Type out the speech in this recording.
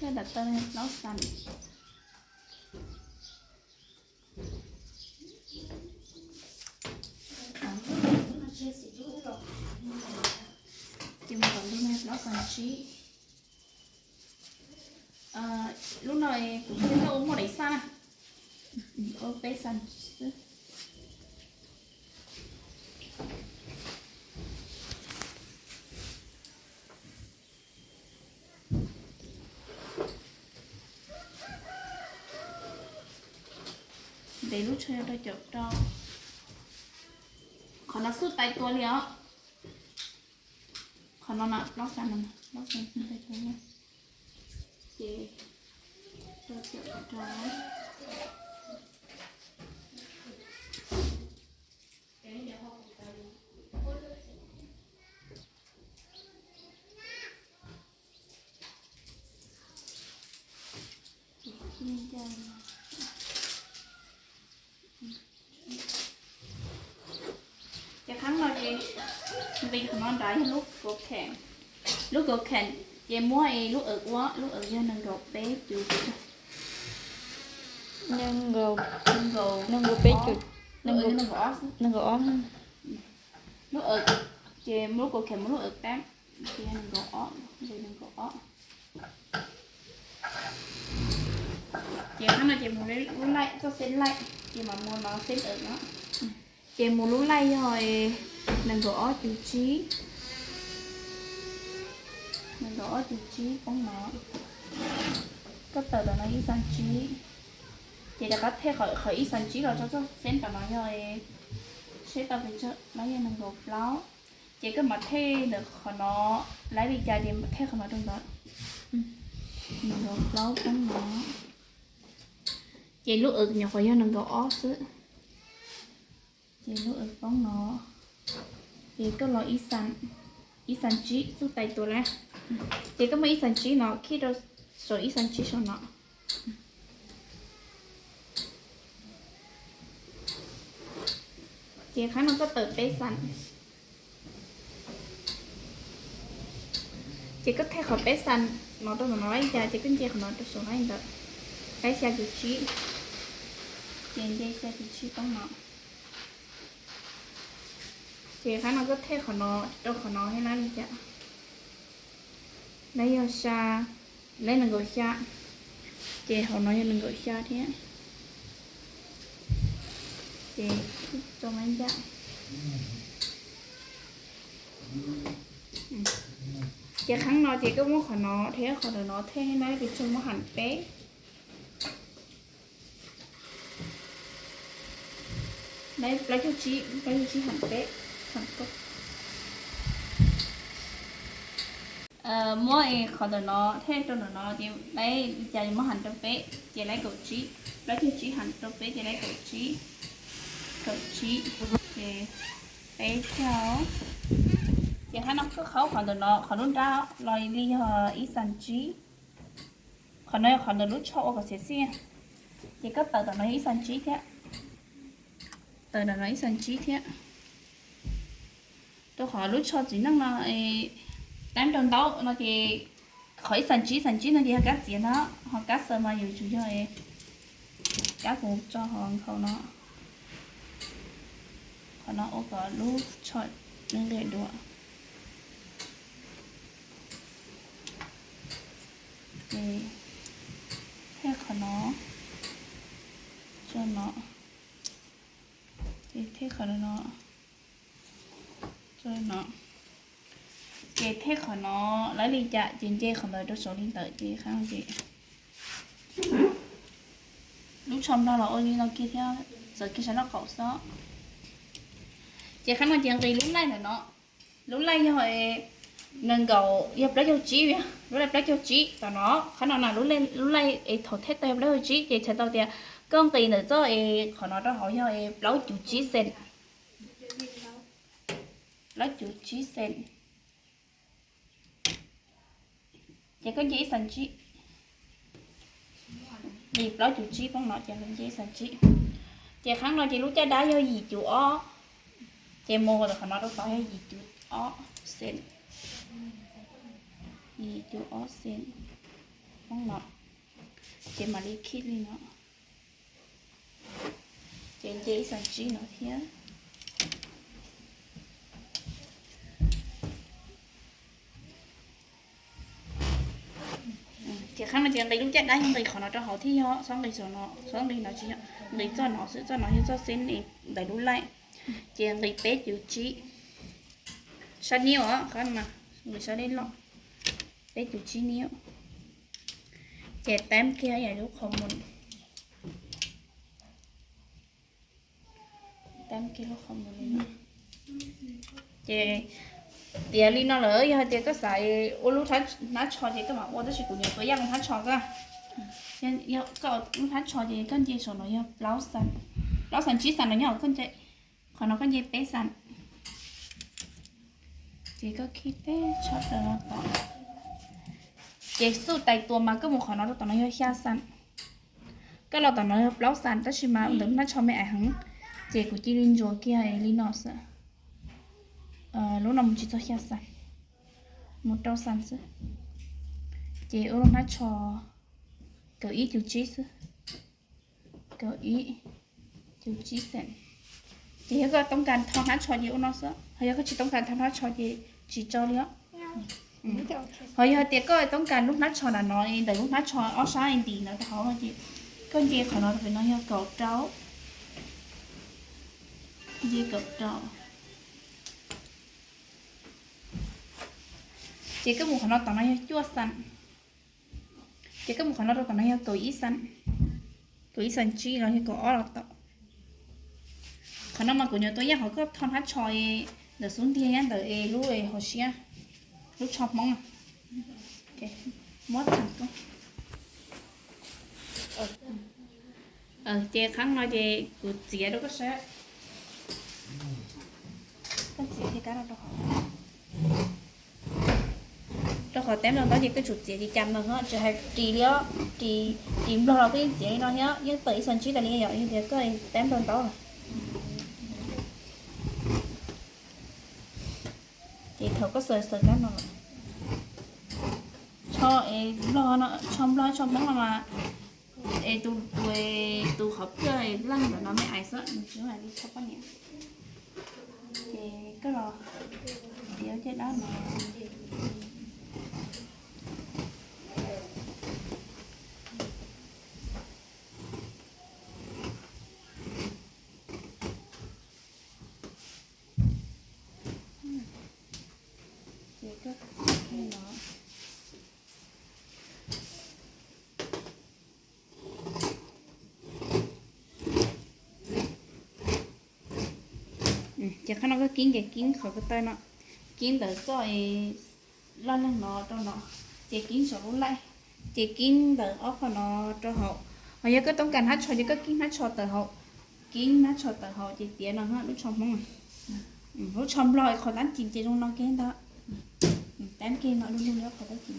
Ntawm taw plaub xas. Ces mus kom ntu plaub xas tsib. Lub no kuv thiaj ua muaj daim xaj na, ua peb xas xwb. Ntev lub tsho yog rau caum rau. Qhov no xub tais tua li os. Qhov no na plaub xas no, plaub xas xub tais tua na. Ces rau caum rau. Ces qhov no ces nqis qhov no nrad yog lub kaus kheem. Lub kaus kheem ces muab lub awm ua, lub awm yog nees nkaum peb cuv. Nees nkaum, nees nkaum peb cuv, nees nkaum ob. Lub awm ces muab lub kaus kheem muab lub awm peb, ces nees nkaum ob, nees nkaum ob. Ces qhov no ces mus lub laij, txoj xeeb laij, ces mam mus no xeeb awm no. Ces mus lub laij yog nees nkaum ob cuv tsib. Nees nkaum ob cuv tsib poob no. Koj tawm ntawm no ib xas tsib. Ces rov qab thej qhov ib xas tsib los rau txoj xeeb tom no yog, seb tau pes tsawg, no yog nees nkaum plaub. Ces koj mam thej ntawm qhov no, laib li cas ces mam thej qhov no rau ntawd. Nees nkaum plaub poob no. Ces lub awm nyuam qhuav yog nees nkaum ob xwb. Ces lub awm poob no. Ces koj los ib xas tsib xub tais tua lawm. Ces koj muab ib xas tsib no khij rau saum ib xas tsib saum no. Ces qhov no koj tawm peb xas. Ces koj thej qhov peb xas no rau ntawm no laib cas ces koj nce qhov no rau saum laib ntawd. Laib xya cuv tsib. Ces nce xya cuv tsib poob no. Ces qhov no koj thej qhov no rau qhov no thiab laib li cas. Laib yog xya, laib nees nkaum xya. Ces hauv no yog nees nkaum xya thiab. Ces rau laib ncaj. Ces qhov no ces koj muab qhov no thiab qhov ntawm no thej thiab laib pes tsawg muab ham peb. Laib plaub caug tsib, plaub caug tsib ham peb, ham peb. Muab qhov ntawm no thej rau ntawm no ces laib li cas muab ham rau peb ces laib kaum tsib, plaub caug tsib ham rau peb ces laib kaum tsib, kaum tsib, ces peb caug. Ces qhov no koj qhaub qhov ntawm no qhov lub nrab los li yog ib xas tsib. Qhov no yog qhov ntawm lub tsho ua kom xiav xiaj. Ces koj tawm ntawm no ib xas tsib thiab. Tawm ntawm no ib xas tsib thiab. Rau qhov lub tsho txiv neej no, teeb rau ntaub no ces qhov ib xas tsib, xas tsib no ces yog kab txiav ntag, ho kab xaws mas yus tsum yog kab kuv tso hauv nkhaus no. Qhov no ua kom lub tsho nqis dua. Ces thej qhov no, tso no, ces thej qhov no, tso no. Ces thej qhov no, laib li cas ces nce qhov ntawd rau saud li ntawd ces qhov no ces lub tsho nplog los ua li no kiag thiab, txawv kiag sab nraub qaum xwb. Ces qhov no ces nqis lub laij ntawm no, lub laij yog nees nkaum, yog plaub caug tsib, lub laij plaub caug tsib tom no, qhov no na lub laij es thaum thej tau yog plaub caug tsib ces txhais tau tias koj nqis ntawm txoj es qhov no rau hauv yog plaub cuv tsib xees. Plaub cuv tsib xees. Ces koj nce ib xas tsib, vim plaub cuv tsib poob no ces nce ib xas tsib. Ces qhov no ces lub caj dab yog yim cuv ob, ces mus qhov no rau tod yog yim cuv ob xees, yim cuv ob xees. no, ces mam li khij li no, ces nce ib xas tsib no thiab. Ces qhov no ces nqis lub caj dab yog nqis qhov no rau hauv thiab yog txhob nqis saum no, txhob nqis no tsis yog, nqis txoj no xwb, txoj no yog txoj xeb ntawm lub laij. Ces nqis peb cuv tsib sab niv os, qhov no nqis sab deb loj, peb cuv tsib niv, ces tab kiag ib yam lub qhov muag, tab kiag lub qhov muag li no. Ces tiav li no lawm, yog hais tias koj xav ua lub hnab tsho ces koj mam ua, tab sis kuv nyuam qhuav yaj lub hnab tsho koj. Koj lub hnab tsho ces koj nce saum no yog plaub xas, plaub xas tsib xas no nyob, qhov no koj nce peb xas, ces koj khij teb tshab plaws no tom. Ces xuj tais tua mas koj mus qhov no rau tom no yog xya xas, koj los tom no yog plaub xas, tab sis mas ua ntawm hnab tsho me ais heev, ces kuv cia li ntsuas kiag li no xwb. Lub no mus tsis txog xya xas, mus rau xas xwb. Ces ua lub hnab tsho kaum ib cuv tsib xwb, kaum ib cuv tsib xas. Ces yog koj toob kas tho hnab tsho ces ua no xwb, ho yog koj tsis toob kas tho hnab tsho ces tsis tso li os. Ho yog hais tias koj toob kas lub hnab tsho na no ntawm lub hnab tsho ob sab ntim no rau hauv ces koj nce qhov no rau pem no yog kaum rau, nce kaum rau. Ces koj mus qhov no tom no yog cuaj xas, ces koj mus qhov no rau tom no yog kaum ib xas, kaum ib xas tsib los yog kaum ob los tau. Qhov no mas kuv nyuam tua yaj qhov koj tho hnab tsho ntawm xub ntiag nyob ntawm es lub hauv siab, lub tsho Hmoob. Muab txheem koj. Ces qhov no ces kuv txiav rau koj saib. Koj txiav thiaj kab rau, rau qhov tab nplog ntaub ces koj tsum txiav ris cas mas ho tsis hais ris li os, ris, ris nplog los koj yeej txiav li no thiab yeej tawm ib xas tsib tas li yom, yog tias koj tab nplog ntaub. Ces thaum koj xaws xaws kab no, tsho es nplog no, tsho nplog tsho Hmoob no mas es tus, tus, tus qhov pwj es leej ntawm no me ais xwb, nws tsis hais li tsho poj niam. Ces koj los tiav caj dab no. Ces koj, ces qhov no koj kib ces kib qhov ko taw no, kib ntawm txoj loj leeg no rau no, ces kib saum lub laij, ces kib ntawm ob qho no rau hauv. Ho yog koj toob kas hnab tsho ces koj kib hnab tsho tawm hauv, kib hnab tsho tawm hauv ces tiav no lub tsho Hmoob, lub tsho nplog qhov tab ci ces zoo no kiag ntag. Tab kiag no lub lub qhov tab ci.